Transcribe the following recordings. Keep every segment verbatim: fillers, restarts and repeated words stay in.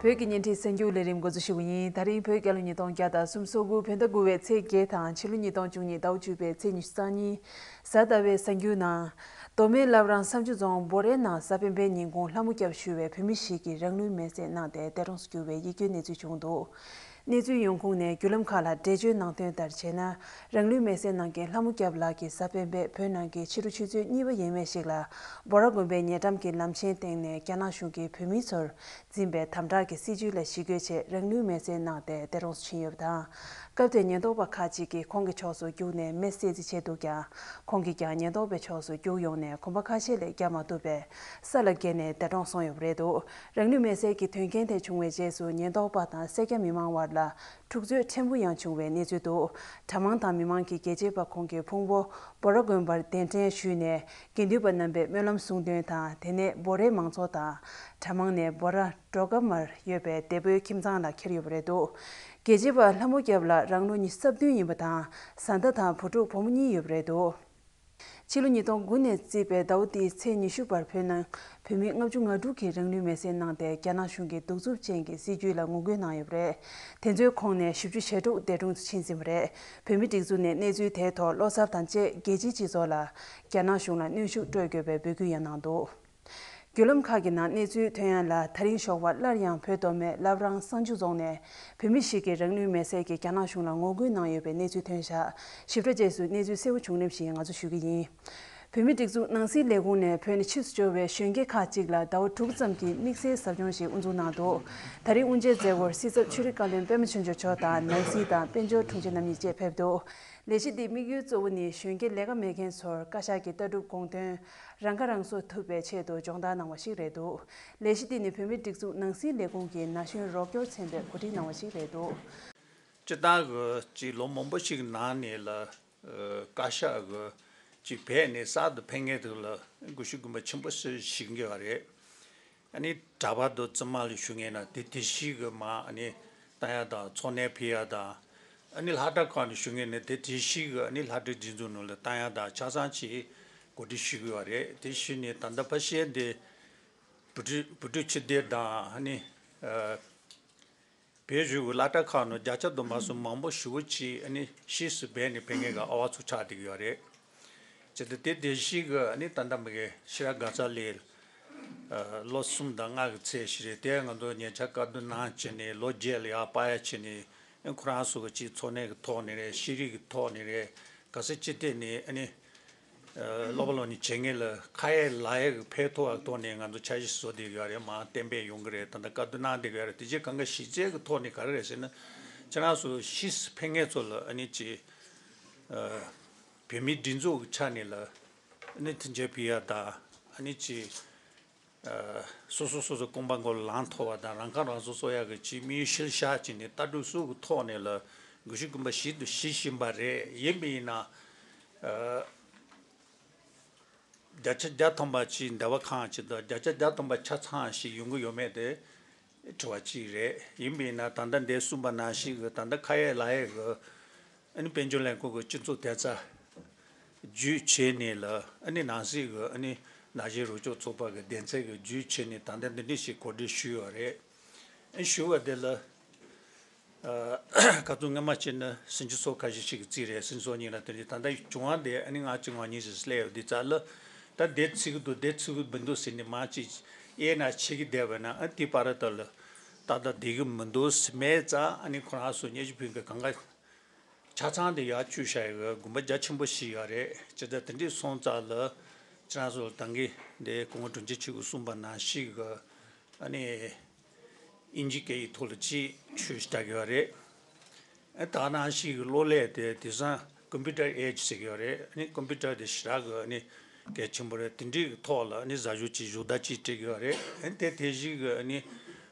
བོད་ཀྱི་བརྙན་འཕྲིན་གསར་འགྱུར་ལས་རིམ་འགོ་འཛུགས་ཞུ་གི་ཡིན། ད་རིང་བོད་རྒྱལ་ལོ་ཉིས་སྟོང་བརྒྱ་དང་སུམ་ཅུ་སོ་དགུ་བོད་ཟླ་དགུ་པའི་ཚེས་བརྒྱད་དང་ཕྱི་ལོ་ཉིས་སྟོང་བཅུ་གཉིས་ཟླ་བ་བཅུ་པའི་ཚེས་ཉི་ཤུ་རྩ་གཉིས་གཟའ་ཟླ་བའི་གསར་འགྱུར་ནང་། མདོ་སྨད་བླ་བྲང་བསམ་ཆུ་རྫོང་བོ་རའི་ནང་གཟའ་སྤེན་པའི་ཉིན་གུང་ལྷ་མོ་བརྒྱབ་ཞུ་བའི་བོད་མི་ཞིག་གིས་རང་ལུས་མེར་སྲེག་གནང་སྟེ་འདས་གྲོངས་སུ་གྱུར་བའི་ཡིད་སྐྱོའི་གནས་ཚུལ་བྱུང་འདུག། གནས་ཚུལ་ཡོང་ཁུངས་ནས་བརྒྱུད་ལམ་ཁག་ལ་འགྲེལ་བརྗོད་གནང་དོན་ལྟར་བྱས་ན། རང་ལུས་མེར་སྲེག་གནང་མཁན་ལྷ་མོ་བརྒྱབ་ལགས་ཀྱི་གཟའ་སྤེན་པའི་བོད་ནང་གི་ཕྱི་དྲོ་ཆུ་ཚོད་གཉིས་པ་ཡས་མས་ཤིག་ལ་འབོ་ར་དགོན་པའི་ཉེ་འགྲམ་གྱི་ལམ་ཆེན་སྟེང་ནས་རྒྱ་ནག་གཞུང་གིས་བོད་མི་ཚོར་འཛིན་པའི་དམ་དྲག་གི་སྲིད་བྱུས་ལ་ཞི་རྒོལ་ཆེད་རང་ལུས་མེར་སྲེག་གནང་སྟེ་འདས་གྲོངས་སུ་ཕྱིན་ཡོད་པ་དང་། སྐབས་དེར་ཉེན་རྟོག་པ་ཁག་ཅིག་གིས་ཁོང་གི་ཕྱོགས་སུ་རྒྱུགས་ནས་མེ་བསད་རྩིས་བྱས་འདུག་ཀྱང་། ཁོང་གིས་ཀྱང་ཉེན་རྟོག་པའི་ཕྱོགས་སུ་རྒྱུགས་ཡོང་ནས་གོམ་པ་ཁ་ཤས་ལས་བརྒྱབ་མ་ཐུབ་པས་ས་ལ་འགྱེལ་ནས་འདས་གྲོངས་སོང་ཡོད་པ་རེད་འདུག། རང་ལུས་མེར་སྲེག་གི་དོན་རྐྱེན་དེ་བྱུང་བའི་རྗེས་སུ་ཉེན་རྟོག་པ་དང་སེར་སྐྱ་མི་མང་དབར་ལ་འཁྲུག་རྩོད་ཕྲན་བུ་ཡང་བྱུང་བའི་གནས་ཚུལ་འདུག། གྲྭ་མང་དང་མི་མང་གིས་རྒྱལ་གཅེས་པ་ཁོང་གི་ཕུང་པོ་འབོ་ར་དགོན་པར་གདན་འདྲེན་ཞུས་ནས་དགེ་འདུན་པ་རྣམ་པས་སྨོན་ལམ་གསུང་དོན་དང་། དེ་ནས་འབོ་རའི་མང་ཚོགས་དང་གྲྭ་མང་ནས་འབོ་ར་འབྲོག་ཁ་མར་ཡོད་པའི་སྡེ་པའི་ཁྱིམ་ཚང་ལ་འཁྱེར་ཡོད་པ་རེད་འདུག། རྒྱལ་གཅེས་པ་ལྷ་མོ་བརྒྱབ་ལགས་རང་ལོ་ཉི་ཤུ་རྩ་བདུན་ཡིན་པ་དང་བཟའ་ཟླ་དང་བུ་ཕྲུག་བུ་མོ་གཉིས་ཡོད་པ་རེད་འདུག། ཕྱི་ལོ་ཉིས་སྟོང་དགུ་ནས་བརྩིས་པའི་ཟླ་བ་འདིའི་ཚེས་ཉི་ཤུ་བར་བོད་ནང་བོད་མི་ལྔ་བཅུ་ང་དྲུག་གིས་རང་ལུས་མེར་སྲེག་གནང་སྟེ་རྒྱ་ནག་གཞུང་གི་གདུག་རྩུབ་ཅན་གྱི་སྲིད་བྱུས་ལ་ངོ་རྒོལ་གནང་ཡོད་པ་རེད། དེ་ཚོའི་ཁོངས་ནས་བཞི་བཅུ་ཞེ་དྲུག་འདས་གྲོངས་སུ་ཕྱིན་ཟིན་པ་རེད། བོད་མིའི་སྒྲིག་འཛུགས་ནས་གནས་ཚུལ་དེའི་ཐོག་བློ་འཚབ་དང་བཅས་རྒྱལ་སྤྱིའི་སྤྱི་ཚོགས་ལ་རྒྱ་ནག་གཞུང་ལ་གནོན་ཤུགས་སྤྲོད་དགོས་པའི་འབོད་སྐུལ་ཡང་གནང་འདུག། བརྒྱུད་ལམ་ཁག་གི་ནང་གནས་ཚུལ་ཐོན་ཡ་ལ། ད་རིང་ཞོགས་པ་སླར་ཡང་བོད་མདོ་སྨད་བླ་བྲང་བསང་ཆུ་རྫོང་ནས་བོད་མི་ཞིག་གིས་རང་ལུས་མེར་སྲེག་གིས་རྒྱ་ནག་གཞུང་ལ་ངོ་རྒོལ་གནང་ཡོད་པའི་གནས་ཚུལ་ཐོན་བཞག། ཞིབ་ཕྲ་རྗེས་སུ་གནས་ཚུལ་གསལ་པོ་བྱུང་རིམ་བཞིན་ང་ཚོ་ཞུ་གི་ཡིན། བོད་མིའི་སྒྲིག་འཛུགས་ནང་སྲིད་ལས་ཁུངས་ནས་བོད་ནས་ཕྱིར་བཅར་བའི་གཞོན་སྐྱེས་ཁག་ཅིག་ལ་ཟླ་བ་དྲུག་ཙམ་གྱི་དམིགས་བསལ་ཟབ་སྦྱོང་ཞིག་དབུ་འཛུགས་གནང་འདུག། ད་རིང་དབུ་འབྱེད་མཛད་སྒོར་སྲིད་ཚབ་ཆོས་རིག་བཀའ་བློན་པད་མ་ཆོས་འབྱོར་མཆོག་དང་ནང་སྲིད་དང་དཔལ་འབྱོར་དྲུང་ཆེ་རྣམ་གཉིས་བཅས་ཕེབས་འདུག། ལས་གཞི་འདིའི་དམིགས་ཡུལ་གཙོ་བོ་ནི་གཞོན་སྐྱེས་ལས་ཀ་མེད་མཁན་ཚོར་བཀའ་ཤག་གི་ལྟ་གྲུབ་དགོངས་དོན་རང་ཁ་རང་གསོ་ཐུབ་པའི་ཆེད་དུ་སྦྱོང་བརྡར་གནང་བ་ཞིག་རེད་འདུག། ལས་གཞི་འདི་ནི་བོད་མིའི་སྒྲིག་འཛུགས་ནང་སྲིད་ལས་ཁུངས་ཀྱི་ན་གཞོན་རོགས་སྐྱོར་ཚན་པས་གོ་སྒྲིག་གནང་བ་ཞིག་རེད་འདུག། སྤྱིར་བཏང་གི་ཅིག་ལོ་མང་པོ་ཞིག་ནང་ནས་ལ་བཀའ་ཤག་གི་ཅིག་བོད་ནས་གསར་དུ་ཕེབས་མཁན་དེ་ལ་གུས་ཞབས་དགོངས་པ་ཆེན་པོ་ཞིག་བཞེས་ཀྱི་ཡོད་རེད། ཨ་ནི་གྲྭ་པ་དང་བཙུན་མ་ལ་ཞུ་མཁན་ན་དེ་དེ་བཞིན་གྱི་མ་ཨ་ནི་བཏང་ཡ་དང་ཚོགས་གནས་ཕུལ་ཡ་དང་། ཨ་ནི་ལྷ་གྲྭ་ཁག་ནས་ཞུ་མཁན་ནི་དེ་དེ་བཞིན་གྱི་ཨ་ནི་ལྷ་གྲྭའི་སྒྲིག་འཛུགས་ནང་ལ་བཏང་ཡ་དང་ཆ་ཚང་ཅིག་གོ་སྒྲིག་ཞུ་གི་ཡོད་རེད། དེ་བཞིན་ནས་ད་ལྟ་ཕལ་ཆེར་འདི་བུ་ཕྲུག་བུ་ཕྲུག་ཕྱི་སྡེ་དང་ཨ་ནི་བོད་བཞུགས་ཀྱི་བླ་གྲྭ་ཁག་ནང་བརྒྱ་ཆ་དུ་མ་སུ་མང་པོ་ཞེ་པོ་ཅིག་ཨ་ནི་ཕྱིས་སུ་བོད་ནས་ཕེབས་མཁན་གྱི་ཨ་བ་ཚོ་ཆགས་བསྡད་ཀྱི་ཡོད་རེད། བྱས་ཙང་དེ་དེ་བཞིན་གྱི་ཨ་ནི་ད་ལྟ་མི་གི་ཤེས་རབ་དགའ་ཚལ་ལགས་ལོ་གསུམ་དང་ལྔ་གི་ཚད་ཞིག་རེད། དེ་ང་ཚོ་ཉེ་ཆར་བཀའ་བསྡུར་གནང་བྱས་ནས་ལོ་བརྒྱད་ལ་ཡར་སྤར་ཡ་བྱས་ནས་ཨ་ཁོ་རང་ཚོ་གི་ཅིག་འཚོ་གནས་ཀྱི་ཐོག་ནས་རེད། ཤེས་རིག་གི་ཐོག་ནས་རེད། ག་ས་ཅི་ཐད་ནས་ཨ་ནི་ཨ་སློབ་པ་སློབ་གཉེར་བྱེད་མཁན་ལ་ཁ་ཡ་ལག་ཡ་གི་ཕན་ཐོགས་པའི་ཐོག་ནས་ང་ཚོ་འཆར་གཞི་བཟོ་བསྡད་ཡོད་རེད། མར་གཏན་འབེབས་ཡོང་གི་རེད། ད་ལྟ་བཀའ་བསྡུར་གནང་བསྡད་ཡོད་རེད། དེ་རྗེས་གང་ག་གཞི་རྩའི་གི་ཐོག་ནས་ག་རེ་རེད་ཟེར་ན། ཁྱེད་རང་ཚོ་ཕྱིས་སུ་ཕེབས་མཁན་ཚོ་ལ་ཨ་ནི་ཅིག་ཨ་བོད་མིའི་སྒྲིག་འཛུགས་ཀྱི་ཆ་ནས་ལ་ཨ་ནི་མཐུན་རྐྱེན་ཕུལ་ཡ་དང་ཨ་ནི་ཅིག་ཨ་སོ་སོ་སོ་སོ་རྐང་པ་མགོ་ལ་ལངས་ཐུབ་པ་དང་རང་ཁ་རང་གསོ་གསོ་ཡག་གི་ཅིག་དམིགས་ཡུལ་གཞིར་བཞག་བྱས་ནས་ལྟ་གྲུབ་སོགས་ཀྱི་ཐོག་ནས་ལ་གུས་ཞབས་དགོངས་པ་ཞིབ་ཏུ་བཞེས་བཞིན་པ་རེད། ཡིན་པ་ཡིན་ན་ཨ་བརྒྱ་ཆ་བརྒྱ་ཐམ་པ་ཅིག་འདས་པ་གང་ཅིག་དང་བརྒྱ་ཆ་བརྒྱ་ཐམ་པ་ཆ་ཚང་ཞིག་ཡོང་གི་ཡོད་མེད་དེ་དྲི་བ་གཅིག་རེད། ཡིན་པ་ཡིན་ན་ད་ལྟ་འདས་གསུངས་པ་ནང་བཞིན་གྱི་ད་ལྟ་ཁ་ཡ་ལག་ཡ་གི་ཨ་ནི་དཔལ་འབྱོར་ལས་ཁུངས་ཀྱི་སྤྱི་ཚོགས་དེབ་རྩ་བརྒྱུད་བྱས་ནས་ལ་ཨ་ནི་ནང་སྲིད་ཀྱི་ཨ་ནི་ནང་བཞིན་རོགས་སྐྱོར་ཚོགས་པ་གི་སྡེ་ཚན་གྱི་བརྒྱུད་བྱས་ནས་ད་ལྟ་འདི་འདྲ་ཞིག་གོ་སྒྲིག་ཞུས་ཡོད་རེད། ཨ་ཞུ་བ་དེ་ལ་ཨ་ཁ་ཚུགས་སྔ་མ་བྱས་ན་སྲིད་འཛིན་ཚོ་ཁ་ཤས་ཤིག་གི་རྩིས་རེད། སྲིད་འཛིན་ཚོ་གཉིས་ལ་དེ་རེད། ད་ལྟ་བྱུང་བ་དེ་ཨ་ནི་ང་གཅིག་ང་གཉིས་ཤིག་སླེབས་ཡོད་འདི་རྩ་ལ་ད་དེ་ཚིག་གི་འདུག་དེ་ཚིག་གི་མི་འདུག་ཟེར་ནས་མ་གཅིག་དབྱེ་ན་ཕྱེ་གི་བསྡད་པ་ན་ཨ་དེ་བར་དུ་ལ་ཏག་ཏག་བསྡད་གི་མི་འདུག་ཟེར་མེད་ཙང་ཨ་ནི་ཁོ་རང་ཚོ་སྙན་ཞུ་ཕུལ་མཁན་གང་ག་ཆ་ཚང་དེ་ཡར་བཅུག་བཞག་ཡོད། དགོངས་པ་རྒྱ་ཆེན་པོ་ཞིག་ཡོད་རེད། ཇི་ལྟར་དེ་འདྲས་སོང་ཙང་ལ་ཁྱེད་རང་ཚོ་ལ་ད་གིན་དེ་སྐུ་ངོ་དྲུང་ཆེ་མཆོག་གིས་གསུངས་པ་ནང་བཞིན་གྱི་ཨ་ནི་དབྱིན་ཇི་སྐད་ཡིག་ཐོག་ལ་ཅིག་ཆོས་ཞིག་ལྟ་གི་ཡོད་རེད། ཨ་ད་ནང་བཞིན་གྱི་གློག་ཀླད་དེ་དེང་སང་ཀམ་པུ་ཊར་ཨེ་ཇི་ཟེར་གི་ཡོད་རེད། ཨ་ནི་ཀམ་པུ་ཊར་དེ་ཞེ་དྲག་གི་ཨ་ནི་གལ་ཆེན་པོ་རེད། དེ་འདྲའི་གི་ཐོག་ལ་ཨ་ནི་ཟ་ཞོར་ཅིག་བཞུགས་ད་ཅིག་སྤྲད་གི་ཡོད་རེད། ཨ་ནི་དེ་དེ་བཞིན་གྱི་ཨ་ནི་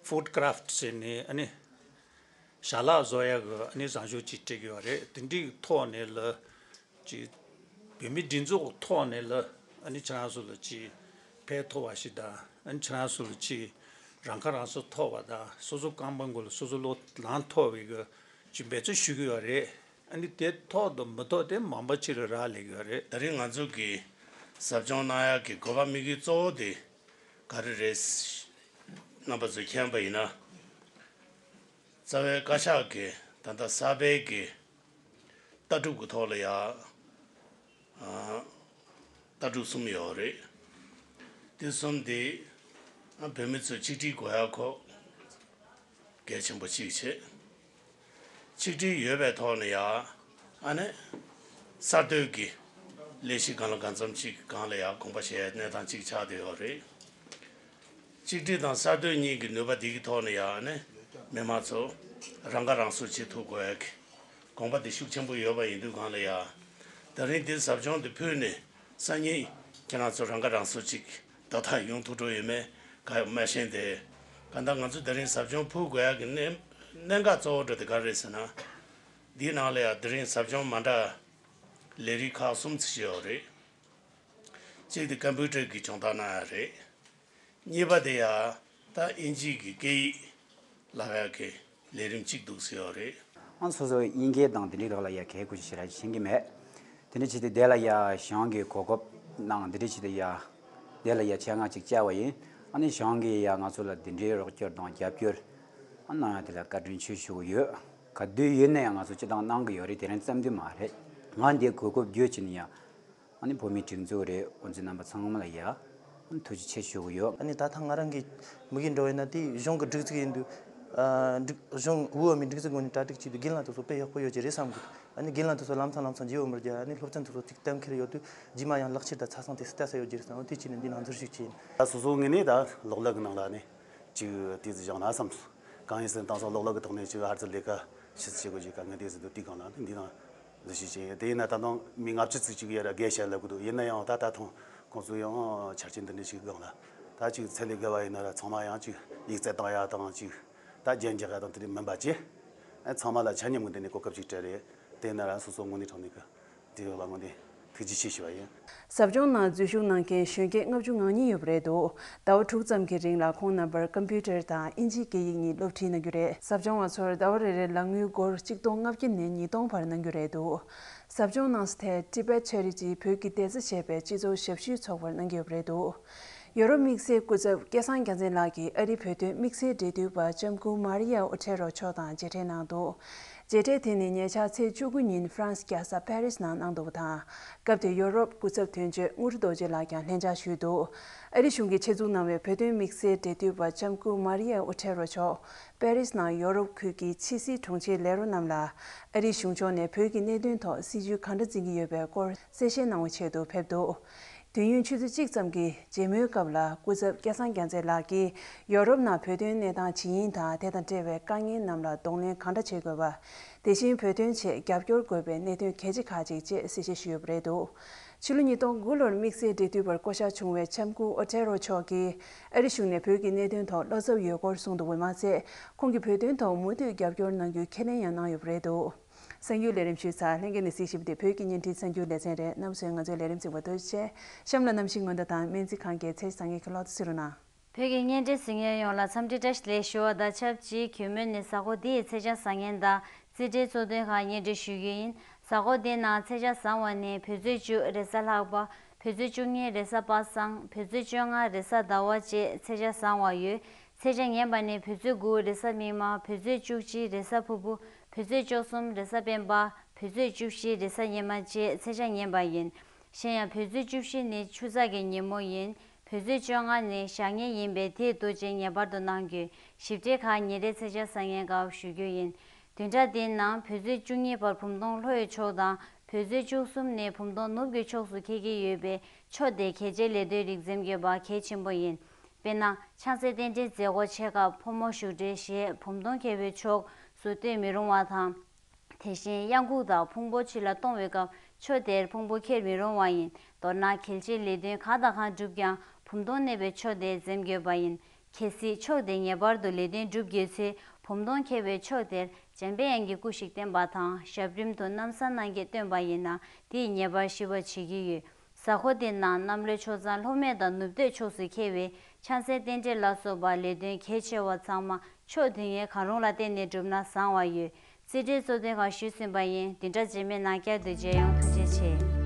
ཕུཌ་ཀ་རབ་ཊི་ཟེར་ནས་ཨ་ནི་ཞལ་ལག་བཟོ་ཡག་གི་ཨ་ནི་བཟང་ཕྱོགས་ཅིག་སྤྲད་ཀྱི་ཡོད་རེད། དེ་འདྲའི་ཐོག་ནས་ལ་ཅིག་བོད་མི་སྒྲིག་འཛུགས་ཐོག་ནས་ལ་ཨ་ནི་ཁྱེད་རང་ཚོ་ལ་ཅིག་ཕན་ཐོགས་པ་ཞིག་དང་ཨ་ནི་ཁྱེད་རང་ཚོ་ལ་ཅིག་རང་ཁ་རང་གསོ་ཐོབ་པ་དང་སོ་སོ་རྐང་པ་མགོ་ལ་སོ་སོ་ལོག་ལངས་ཐུབ་པའི་གི་ཅིག་འབད་བརྩོན་ཞུ་གི་ཡོད་རེད། ཨ་ནི་དེ་ཐོག་དང་མི་ཐོག་དེ་མང་པོ་ཅིག་ལ་རག་ལས་ཀྱི་ཡོད་རེད། ད་རིང་ང་ཚོ་གི་ཟབ་སྦྱོང་གནང་ཡག་གི་དགོས་པ་དམིགས་ཡུལ་གཙོ་བོ་དེ་ག་རེ་རེད། རྣམ་པ་ཚོས་མཁྱེན་པ་ཡིན་ན། རྩ་བའི་བཀའ་ཤག་གི་ད་ལྟ་གསར་སྤེལ་གྱི་ལྟ་གྲུབ་ཀྱི་ཐོག་ལ་ཡ། ཨ། ལྟ་གྲུབ་གསུམ་ཡོད་རེད། དེ་གསུམ་དེ་ཨ་བོད་མི་ཚོས་ཆིག་སྒྲིལ་དགོས་ཡ་ཁོ་གལ་ཆེན་པོ་གཅིག་བྱེད། ཆིག་སྒྲིལ་ཡོད་པའི་ཐོག་ནས་ཡ། ཨ་ནི་གསར་གཏོད་ཀྱི་ལས་གཞི་སྒང་ལ་གང་འཚམ་གཅིག་སྒང་ལ་ཡ་དགོངས་པ་བཞེས་ཡ་གནས་སྟངས་གཅིག་ཆགས་བསྡད་ཡོད་རེད། གཅིག་སྒྲིལ་དང་གསར་གཏོད་གཉིས་ཀྱི་ནུས་པ་འདི་གི་ཐོག་ནས་ཡང་ནི་མི་མང་ཚོ་རང་ཁ་རང་གསོ་བྱེད་ཐུབ་དགོས་ཡག་གི་དགོངས་པ་འདི་ཤུགས་ཆེན་པོ་ཡོད་པ་ཡིན་དུས་གང་ལ་ཡ། ད་རིང་འདི་ཟབ་སྦྱོང་འདི་ཕུལ་ནས་སང་ཉིན་ཁྱེད་རང་ཚོ་རང་ཁ་རང་གསོ་ཅིག་ཏག་ཏག་ཡོང་ཐུབ་འགྲོ་ཡོད་མེད་ག་ཡང་མ་ཤེས་ཏེ། གང་ལྟར་ང་ཚོ་ད་རིང་ཟབ་སྦྱོང་ཕུལ་དགོས་ཡག་གི་གནད་གནད་འགག་གཙོ་བོ་འདྲ་དེ་ག་རེད་ཟེར་ན། འདིའི་ནང་ལ་ཡ་ད་རིང་ཟབ་སྦྱོང་མ་འདྲ་ལས་རིགས་ཁག་གསུམ་ཙམ་ཞིག་ཡོད་རེད། གཅིག་དེ་ཀམ་པུ་ཊར་གྱི་སྦྱོང་བརྡར་གནང་ཡ་རེད། གཉིས་པ་དེ་ཡང་ད་དབྱིན་ཇིའི་གི་སྐད་ཡིག་བསླབ་ཡག་གི་ལས་རིམ་གཅིག་འདུག་ཟེར་ཡོད་རེད། ཨང་སོ་སོ་དབྱིན་སྐད་དང་དེ་འདྲའི་རིགས་ལ་ཡ་གལ་ཁུ་ཞེ་དྲག་ཤེས་ཀྱི་མེད། དེ་འདྲ་བྱས་ཏེ་དེ་ལ་ཡ་གཞུང་གི་གོ་སྐབས་གནང་། དེ་འདྲ་བྱས་ཏེ་ཡ་དེ་ལ་ཡ་ཆེད་མངགས་ཅིག་བཅར་བ་ཡིན། ཨ་ནི་གཞུང་གིས་ཡ་ང་ཚོ་ལ་དེ་འདྲའི་རོགས་སྐྱོར་དང་རྒྱབ་སྐྱོར་ཨ་གནང་ཡ་དེ་ལ་བཀའ་དྲིན་ཆེ་ཞུ་གི་ཡོད། ག་དུས་ཡིན་ན་ཡང་ང་ཚོ་སྤྱི་བཏང་གནང་གི་ཡོད་རེད། དེ་རིང་ཙམ་དུས་མ་རེད། ང་འདིའི་གོ་སྐབས་བརྒྱུད་བྱས་ནས་ཡ། ཨ་ནི་བོད་མིའི་སྒྲིག་འཛུགས་རེད། འོ་འཛིན་རྣམ་པ་ཚང་མ་ལ་ཡ་ཨ་ནི་ཐུགས་རྗེ་ཆེ་ཞུ་གི་ཡོད། ཨ་ནི་ད་ཐེངས་ང་རང་གི་མི་གི་འགྲོ་ཡིན་ན་དེ་གཞུང་གི་སྒྲིག་འཛུགས་ཡིན་དུས། ཨ། སྒྲིག་གཞུང་དབུས་བོད་མིའི་སྒྲིག་འཛུགས་ངོས་ནས་གྲ་སྒྲིག་བྱས་དུས་རྒན་ལགས་དེ་ཚོ་དཔེ་ཡག་པོ་ཡོད་ཀྱི་རེད་བསམ་གི། ཨ་ནི་རྒན་ལགས་དེ་ཚོ་ལམ་སང་ལམ་སང་བརྗེ་བོ་མི་རྒྱ། ཨ་ནི་སློབ་ཚན་དེ་ཚོ་ཅིག་གཏན་འཁེལ་ཡོད་དུས་རྗེས་མ་ཡང་ལག་ཁྱེར་དང་ཆ་ཚང་དེ་སུ་ལྟ་ས་ཡོད་ཀྱི་རེད་བསམ། འོ་དེ་བྱས་ནས་འདི་ནང་འཛུལ་ཞུགས་བྱས་ཡིན། ད་སོ་སོ་ངོས་ནས་ད་ལོགས་ལ་གི་ནང་ལ་ནི་ཅིག་དེ་ཚོ་བཞག་ན་བསམ་སོང་། གང་ཡིན་ཟེར་ན་དེང་སང་ལོགས་ལ་གི་ཐོག་ནས་ཅིག་ཧར་ཚུར་ལས་ཀ་ཕྱི་སུ་བྱེད་དགོས་ཀྱི་དཀའ་ངལ་དེ་ཟེར་དུས་དེའི་སྒང་ལ་ནི་འདི་ནང་འཛུལ་ཞུགས་བྱས་ཡིན། དེ་ཡིན་ན་ད་དུང་མི་ལྔ་བཅུ་ཙམ་ཅིག་ཡར་རྒས་བཤད་ལབ་གི་འདུག་ཡིན་ན་ཡང་ད་ད་ཐེངས་ཁོང་ཚོ་ཡང་ཆ་རྐྱེན་འདི་འདྲ་ཞིག་སྒང་ལ་ད་ཅིག་ཚད་ལས་བརྒལ་བ་ཡིན་ན་ར་ཚང་མ་ཡང་ཅིག་ཡིག་ཚད་བཏང་ཡ་དང་ཅིག་ད་རྒྱན་རྒྱག་ཡ་དང་དེ་འདྲ་མིན་པ་བྱས། ཨ། ཚང་མ་ལ་ཆ་མཉམ་གི་འདི་ནས་གོ་སྐབས་ཅིག་སྤྲད་རེད། དེ་ཡིན་ན་ར་སོ་སོ་དངོས་གནས་དྲང་གནས་གི་འདི་ཡོད་ལ་དངོས་གནས་ཐུགས་རྗེ་ཆེ་ཞུ་བ་ཡིན། ཟབ་སྦྱོང་ནང་འཛུལ་ཞུགས་གནང་མཁན་གཞོན་སྐྱེས་ལྔ་བཅུ་ང་གཉིས་ཡོད་པ་རེད་འདུག་ཟླ་བ་དྲུག་ཙམ་གྱི་རིང་ལ་ཁོང་རྣམ་པར་ཀམ་པུ་ཊར་དང་དབྱིན་ཇིའི་སྐད་ཡིག་གཉིས་སློབ་ཁྲིད་གནང་རྒྱུ་རེད། ཟབ་སྦྱོང་བ་ཚོར་ཟླ་བ་རེ་རེར་ལག་དངུལ་སྒོར་གཅིག་སྟོང་ལྔ་བརྒྱ་ནས་ཉིས་སྟོང་བར་གནང་རྒྱུ་རེད་འདུག་ཟབ་སྦྱོང་གནང་ས་དེ་Tibet Charity བོད་ཀྱི་བདེ་རྩ་ཞེས་པའི་སྤྱི་ཚོགས་ཞབས་ཞུའི་ཚོགས་པར་གནང་གི་ཡོད་པ་རེད་འདུག་ཡོ་རོབ་དམིགས་བསལ་སྐུ་ཚབ་སྐལ་བཟང་རྒྱལ་མཚན་ལགས་ཀྱིས་ཨ་རིའི་བོད་དོན་དམིགས་བསལ་འབྲེལ་མཐུད་པ་ལྕམ་སྐུ་མཱ་རི་ཡ་ཨོ་ཁྲེ་རོ་མཆོག་དང་མཇལ་འཕྲད་གནང་འདུག་མཇལ་འཕྲད་དེ་ནི་ཉེ་ཆར་ཚེས་བཅུ་དགུ་ཉིན་ཧྥ་རན་སི་རྒྱལ་ས་པེ་རིས་ནང་གནང་འདུག་པ་དང་། སྐབས་དེར་ཡོ་རོབ་སྐུ་ཚབ་དོན་གཅོད་དངུལ་ཧྲི་རྡོ་རྗེ་ལགས་ཀྱང་ལྷན་བཅར་ཞུས་འདུག་ཨ་རི་གཞུང་གིས་ཆེད་འཛུགས་གནང་བའི་བོད་དོན་དམིགས་བསལ་འབྲེལ་མཐུད་པ་ལྕམ་སྐུ་མཱ་རི་ཡ་ཨོ་ཁྲེ་རོ་མཆོག་པེ་རིས་ནང་ཡོ་རོབ་ཁུལ་གྱི་ཕྱི་སྲིད་དྲུང་ཆེའི་ལས་རོགས་རྣམས་ལ་ཨ་རིའི་གཞུང་ཕྱོགས་ནས་བོད་ཀྱི་གནད་དོན་ཐོག་སྲིད་ཇུས་གང་འདྲ་འཛིན་གྱི་ཡོད་པའི་སྐོར་གསལ་བཤད་གནང་བའི་ཆེད་དུ་ཕེབས་འདུག་དུས་ཡུན་ཆུ་ཚོད་གཅིག་ཙམ་གྱི་མཇལ་མོལ་སྐབས་ལ་སྐུ་ཚབ་སྐལ་བཟང་རྒྱལ་མཚན་ལགས་ཀྱིས་ཡོ་རོབ་ནང་བོད་དོན་གནས་སྟངས་ཇི་ཡིན་དང་དེ་དང་འབྲེལ་བའི་དཀའ་ངལ་རྣམས་ལ་གདོང་ལེན་གང་འདྲ་བྱེད་དགོས་པ། དེ་བཞིན་བོད་དོན་ཆེད་རྒྱབ་སྐྱོར་དགོས་པའི་གནད་དོན་གལ་ཆེ་ཁག་ཅིག་བཅས་གསལ་བཤད་ཞུས་ཡོད་པ་རེད་འདུག་ཕྱི་ལོ་ཉིས་སྟོང་དགུ་ལོར་དམིགས་བསལ་འབྲེལ་མཐུད་པར་བསྐོ་གཞག་བྱུང་བའི་ལྕམ་སྐུ་ཨོ་ཁྲེ་རོ་མཆོག་གིས་ཨ་རི་གཞུང་ནས་བོད་ཀྱི་གནད་དོན་ཐོག་བློ་འཚབ་ཡོད་སྐོར་གསུངས་འདུག་པ་མ་ཚད། ཁོང་གིས་བོད་དོན་ཐོག་མུ་མཐུད་རྒྱབ་སྐྱོར་གནང་རྒྱུའི་ཁས་ལེན་ཡང་གནང་ཡོད་པ་རེད་འདུག་གསར་འགྱུར་ལས་རིམ་ཞུས་ཚར། ལྷན་རྒྱས་ནས་གཟིགས་བཞིན་པ་དེ་བོད་ཀྱི་བརྙན་འཕྲིན་གསར་འགྱུར་ལེ་ཚན་རེད། རྣམ་པ་ཚོས་ང་ཚོའི་ལས་རིམ་གཟིགས་པར་ཐུགས་རྗེ་ཆེ། གཤམ་ལ་གནམ་གཤིས་སྔོན་བརྡ་དང་སྨན་རྩིས་ཁང་གི་ཚེས་བཟང་ངན་གྱི་གློག་བརྡ་གཟིགས་རོགས་གནང་། བོད་ཀྱི་བརྙན་འཕྲིན་གཟིགས་མཁན་ཡོངས་ལ་འཚམས་འདྲི་བཀྲ་ཤིས་བདེ་ལེགས་ཞུ་བ་དང་ཆབས་ཅིག་གུས་མོས་ནས་གཟའ་འཁོར་འདིའི་ཚེས་ཆ་བཟང་ངན་དང་རྩིས་འབྲས་གཙོ་དོན་ཁག་སྙན་སྒྲོན་ཞུ་རྒྱུ་ཡིན། གཟའ་འཁོར་འདིའི་ནང་ཚེས་ཆ་བཟང་བ་ནི་བོད་ཚེས་བཅུ་རེས་གཟའ་ལྷག་པ། བོད་ཚེས་བཅུ་གཉིས་རེས་གཟའ་པ་སངས། བོད་ཚེས་བཅོ་ལྔ་རེས་གཟའ་ཟླ་བ་བཅས་ཚེས་ཆ་བཟང་བ་ཡོད། ཚེས་ཆ་ངན་པ་ནི་བོད་ཚེས་དགུ་རེས་གཟའ་མིག་དམར། བོད་ཚེས་བཅུ་གཅིག་རེས་གཟའ་ཕུར་བུ། བོད་ཚེས་བཅུ་གསུམ་རེས་གཟའ་སྤེན་པ། བོད་ཚེས་བཅུ་བཞི་རེས་གཟའ་ཉི་མ་བཅས་ཚེས་ཆ་ངན་པ་ཡིན། གཞན་ཡང་བོད་ཚེས་བཅུ་བཞི་ནི་ཆུ་ཚགས་ཀྱི་ཉིན་མོ་ཡིན། བོད་ཚེས་བཅོ་ལྔ་ནི་བཞག་ཉལ་ཡིན་པས་དེའི་འདུ་བྱེད་ངེས་པར་དུ་གནང་རྒྱུ། ཞིབ་ཕྲའི་ཁག་ཉིན་རེའི་ཚེས་ཆ་གསར་སྙན་སྐབས་ཞུ་རྒྱུ་ཡིན། བདུན་ཕྲག་འདིའི་ནང་བོད་ཚེས་བཅུ་གཉིས་བར་བུམ་སྟོང་ལྷོ་ཡི་ཕྱོགས་དང་བོད་ཚེས་བཅུ་གསུམ་ནི་བུམ་སྟོང་ནུབ་ཀྱི་ཕྱོགས་སུ་འཁེལ་གྱི་ཡོད་པས་ཕྱོགས་དེར་གལ་ཆེའི་ལས་དོན་རིགས་འཛེམ་དགོས་པ་གལ་ཆེན་པོ་ཡིན། དཔེར་ན། ཆང་སའི་རྟེན་འབྲེལ་མཛད་སྒོ་ཆེ་སྐབས་ཕོ་མོ་བཞུགས་གྲལ་བཞེས་བུམ་སྟོང་འཁེལ་བའི་ཕྱོགས་སུ་སྡོད་མི་རུང་བ་དང་། དེ་བཞིན་གཡང་འགུགས་དང་ཕུང་པོ་ཕྱི་ལ་གཏོང་བའི་སྐབས་ཕྱོགས་དེར་ཕུང་པོ་འཁྱེར་མི་རུང་བ་ཡིན། མདོར་ན་གལ་ཆེའི་ལས་དོན་གང་དང་གང་བསྒྲུབ་ཀྱང་བུམ་སྟོང་གནས་པའི་ཕྱོགས་དེ་འཛེམ་དགོས་པ་ཡིན། གལ་སྲིད་ཕྱོགས་དེ་ངེས་པར་དུ་ལས་དོན་སྒྲུབ་དགོས་ཚེ་བུམ་སྟོང་འཁེལ་བའི་ཕྱོགས་དེར་འཇམ་པའི་དབྱངས་ཀྱི་སྐུ་ཞིག་བསྟན་པ་དང་ཞབས་རིམ་དུ་གནམ་ས་སྣང་བརྒྱད་བཏོན་པ་ཡིན་ན་དེས་ངེས་པར་ཞི་བར་བྱེད་ཀྱི་ཡོད། གཟའ་འཁོར་འདིའི་ནང་གནམ་ལོའི་ཆུ་ཚང་ལྷོ་སྨད་དང་ནུབ་སྟོད་ཕྱོགས་སུ་འཁེལ་བའི་ཆང་སའི་རྟེན་འབྲེལ་ལ་སོགས་པ་ལས་དོན་གལ་ཆེ་བ་ཚང་མ་ཕྱོགས་དེ་ངའི་གང་རུང་ལ་བརྟེན་ནས་བསྒྲུབས་ན་བཟང་བ་ཡོད། རྩིས་འབྲས་གཙོ་དོན་ཁག་ཞུས་ཟིན་པ་ཡིན། བདུན་ཕྲག་རྗེས་མའི་ནང་བསྐྱར་དུ་མཇལ་ཡོང་། ཐུགས་རྗེ་ཆེ།